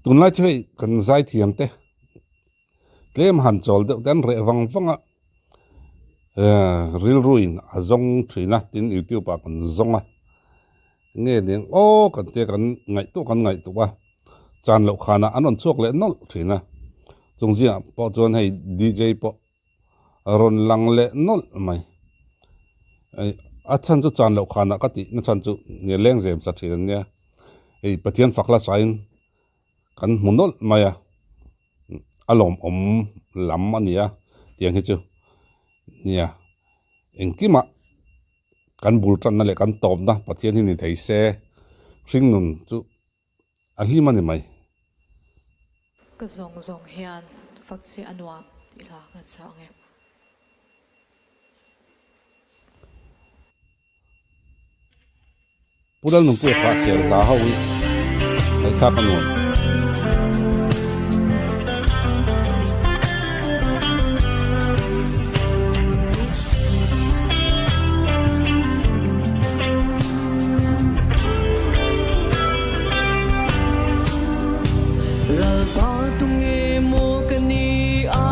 Tunlai chu hei kan zaithiam te tlem han chawl deuh te an reh vang vang a, rilruin a zawng thin a, tin youtube ah kan zawng a, nge ning aw kan tia kan ngaihtuah kan ngaihtuah a, chan loh khanah an rawn chhuak leh nawlh thin a, chung zingah pawh chuan hei DJ pawh a rawn lang leh nawlh mai. A chhan chu chan loh khanah ka tih na chhan chu nia lengzem sa thin an nia. Hei Pathian fak hla sain kan hmu nawlh mai a, a lawmawm lam a ni a tiang hi chu nia engkimah kan bul tanna leh kan tawpna Pathian hi ni thei se hringnun chu A hlim a ni mai. Ka zawng zawng hian fak che a nuam tih hla kan sa ang e. Pu Lalnunpuia kha sel hla ho hi ngaihthlak a nuam. Lalpa tunge maw ka ni a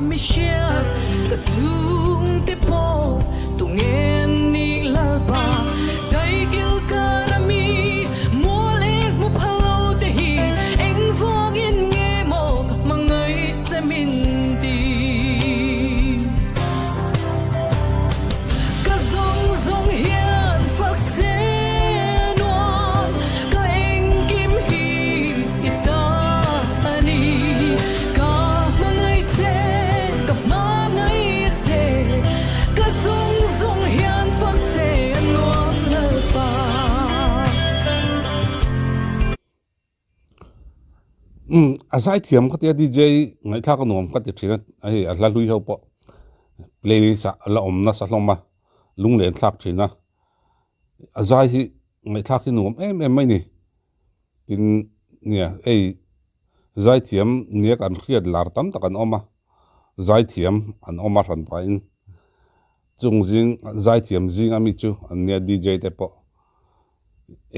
mi hriat ka chhungte pawh tunge an nih Lalpa daikil kar a mi mual ek hmu phal lo te hi engvangin nge maw ka hmangaih che min ti. Ka zawng zawng hian fak che nuam, ka engkim hi i ta a ni. Ka hmangaih che, ka hmangaih che, ka zawng zawng hian fak che nuam Lalpa. Umm a zaithiam ka tia DJ ngaihthlak a nuam ka ti thin a hei a hla hlui ho pawh playlist ah a la awm nasa hlawm a lunglen thlak thin a a zai hi ngaihthlak hi nuam em em mai ni tin nia hei zaithiam nia kan hriat lar tam tak an awm a zaithiam an awm a hran pahin chung zing zaithiam zing ami chu an nia DJ te pawh.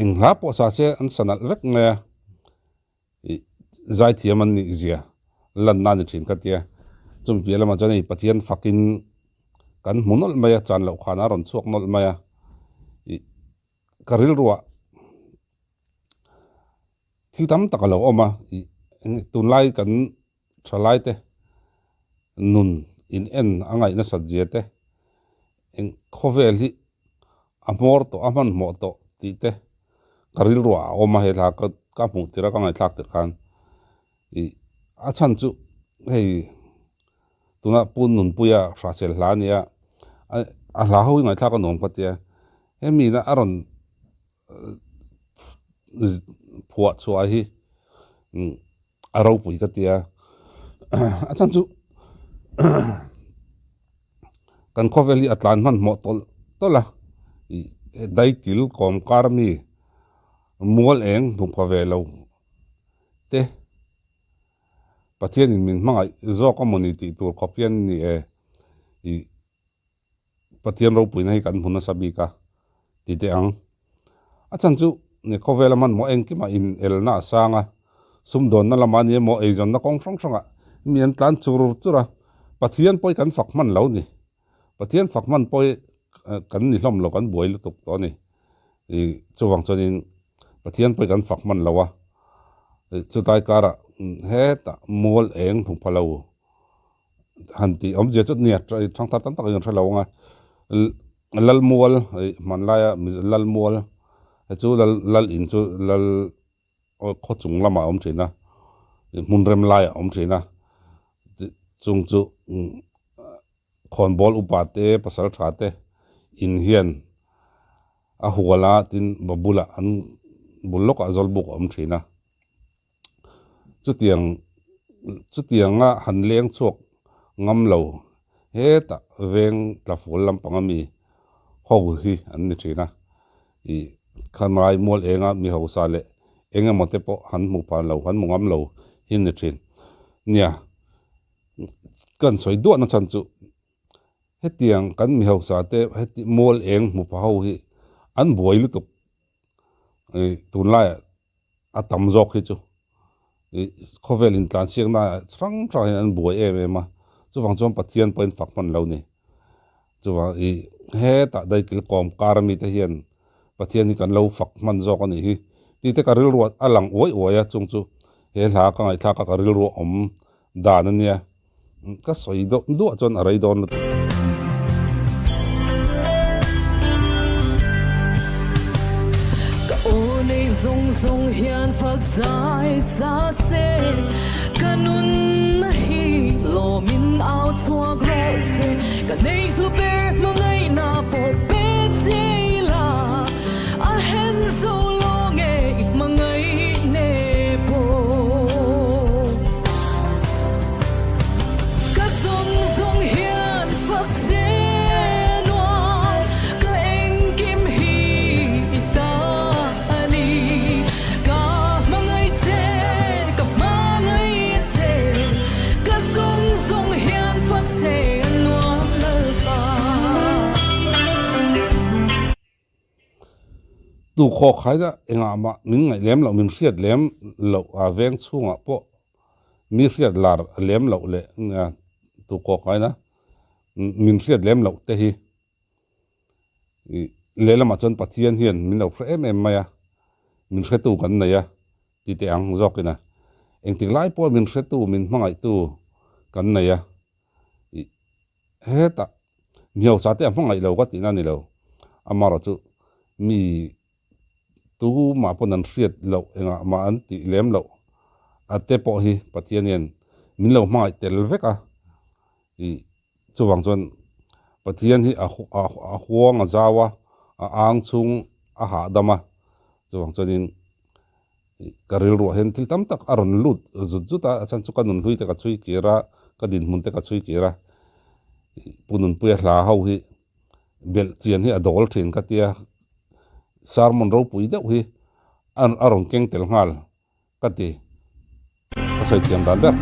Eng hla pawh sa se an sa nalh vek mai a, ih zaithiam an nih zia lanna a ni thin ka tia. Chumi piah lamah chuan hei Pathian fakin kan hmu nawlh mai a, chan loh khan a rawn chhuak nawlh mai a, ih ka rilruah thil tam tak a lo awm a, ih tunlai kan Thalaite nun in en a ngaih nasat zia te, eng khawvel hi a hmawr tawh a hmanhmawh tawh tih te ka rilruah a awm a, he thla ka hmuh tirh a ka ngaihthlak tirh khan ih a chhan chu hei tuna Pu Nunpuia Hrahsel hla a nia, a hla ho hi ngaihthlak a nuam ka tia, hemi na a rawn phuah chhuah hi a ropui ka ti a, a chhan chu kan khawvel hi a tlan hmanhmawh tawlh tawlh a, ih daikil kawm kar mi mual eng hmu pha ve lo te Pathianin min hmangaih zawk a mawni tih tur khawp hian ni e ih. Pathian ropuina hi kan hmu nasa bik a ti teh ang. A chhan chu ni khawvela hmanhmawh engkimah in elna a sang a, sumdawnna lamah a ni emaw eizawnna kawng hrang hrangah mi an tlan chur chur a, Pathian pawh hi kan fak hman lo ni. Pathian fak hman pawh hi kan ni hlawm lo, kan buai lutuk tawh a ni. Ih chuvang chuanin Pathian pawh hi kan fak hman lo a, chutlai karah hetah mual eng hmu pha lo. han tih awmzia chu nia thangthar tam tak in an hre lo ang a Lalmual hmanlaia Lalmual chu lal in chu lal khaw chung lamah a awm thin a hmun rem laiah a awm thin a chung chu khawnbawl upa te pasal tha te in hian a hual a tin bulah an bul lawkah zawlbuk a awm thin a. Chutiang chutianga han leng chhuak ngam lo hetah veng tlafual lampang ami ho hi an ni thin a, ih khamrai mual enga mi hausa leh eng emaw te pawh han hmu phan lo han hmu ngam lo hi an ni thin. Nia kan sawi duahna chhan chu hetiang kan mi hausa te heti mual eng hmu pha ho hi an buai lutuk ih tunlaiah. a tam zawk hi chu. Ih khawvel intlansiakna ah hrang hrang hian an buai em em a, chuvang chuan Pathian pawhin fak hman lo ni. Chuvang ih hetah daikil kawm kar ami te hian Pathian hi kan lo fak hman zawk a nih hi tih te ka rilru a lang uai uai a, chung chu he hla ka ngaihthlak a ka rilru a awm dan a nia. Ka sawi deuh duah chuan a rei dawn lutuk. Ka aw nei zawng zawng hian fak zai sa se, ka nunna hi lawmin au chhuak rawh se, ka nei hlu ber hmangaihna pawh pe che ila, a hen zo lo nge i hmangaih ne pawh. Ka zawng zawng hian fak che nuam, ka engkim hi i ta a ni. Ka hmangaih che, ka hmangaih che, ka zawng zawng hian fak che nuam Lalpa. Tu khawk haina engah mah min ngaih lem loh, min hriat lem loh a veng chhungah pawh mi hriat lar lem loh leh tu khawk haina min hriat lem loh te hi lehlamah chuan Pathian hian min lo hre em em mai a, min hretu kan nei a ti teh ang zawkin a, engtik lai pawh min hretu, min hmangaihtu kan nei a. Hetah mi hausa te a hmangaih lo ka tihna a ni lo. Amaherawh chu mi tumah pawn an hriat loh engah mah an tih lem loh a te pawh hi Pathian hian min lo hmangaih tel vek a. Ih chuvang chuan Pathian hi a a huang a zau a, a ang chhung a hahdam a, chuvang chuanin Ka rilruah hian thil tam tak a rawn lut zut zut a, a chhan chu ka nunhlui te ka chhui kir a, ka dinhmun te ka chhui kir a, Pu Nunpuia hla ho hi belh chian hi a dawl thin ka tia, sermon ropui deuh hi a rawn keng tel nghal ka ti. Ka sawi thiam dan ber.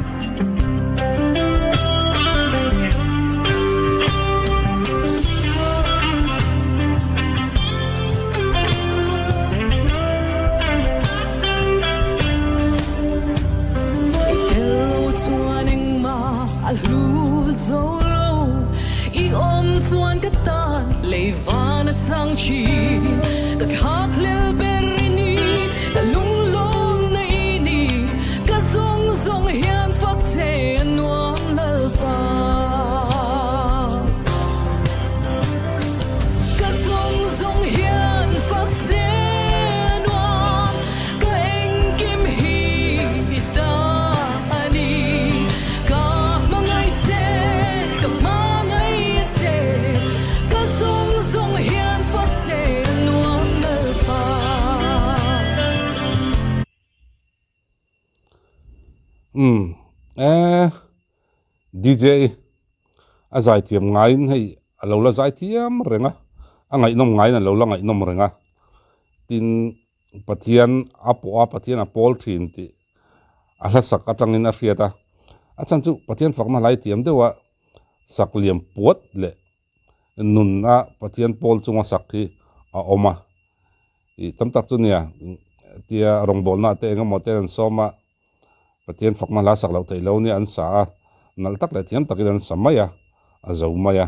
I tel lo chuan engmah a hlu zo lo, i awm chuan ka tan lei van a chang thin, ka thlak hlel ber i ni. Ka lunglawmna i ni, ka zawng zawng hian fak che a nuam Lalpa. Ka zawng zawng hian fak che a nuam, ka engkim hi i ta a ni. Ka hmangaih che, ka hmangaih che, ka zawng zawng hian fak che a nuam Lalpa. Umm e DJ a zaithiam ngaiin hei a lo la zaithiam reng a, a ngaihnawm ngaiin a lo la ngaihnawm reng a, tin Pathian a pawh a Pathian a pawl thin tih a hla sak atangin a hriat a, a chhan chu Pathian fakna hlai thiam deuh a sak liam puat leh nunna Pathian pawl chunga sak hi a awm a. Ih tam tak chu nia tia rawngbawlna te eng emaw te an sawm a, Pathian fakna hla sak loh theih lo nia an sa a, nalh tak leh thiam takin an sa mai a, a zo mai a,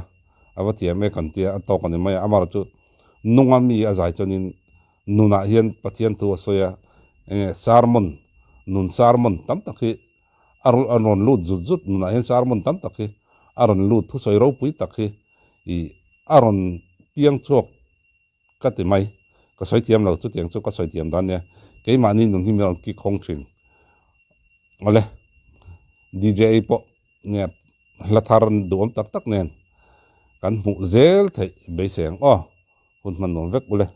a va thiam e kan tia a tawk a ni mai a, amaherawhchu nunga mi a zai chuanin nunah hian Pathian thu a sawi a, enge sermon nun sermon tam tak hi a rawn lut zut zut nunah hian sermon tam tak hi a rawn lut thusawi ropui tak hi ih a rawn piang chhuak Ka ti mai. Ka sawi thiam lo, chutiang chu ka sawi thiam dan nia. Keimahni nun hi min rawn kick hawng thin. Awle, DJ pawh nia hla thar duhawm tak tak nen kan hmuh zel theih beisei ang aw. Hun hman nuam vek ule.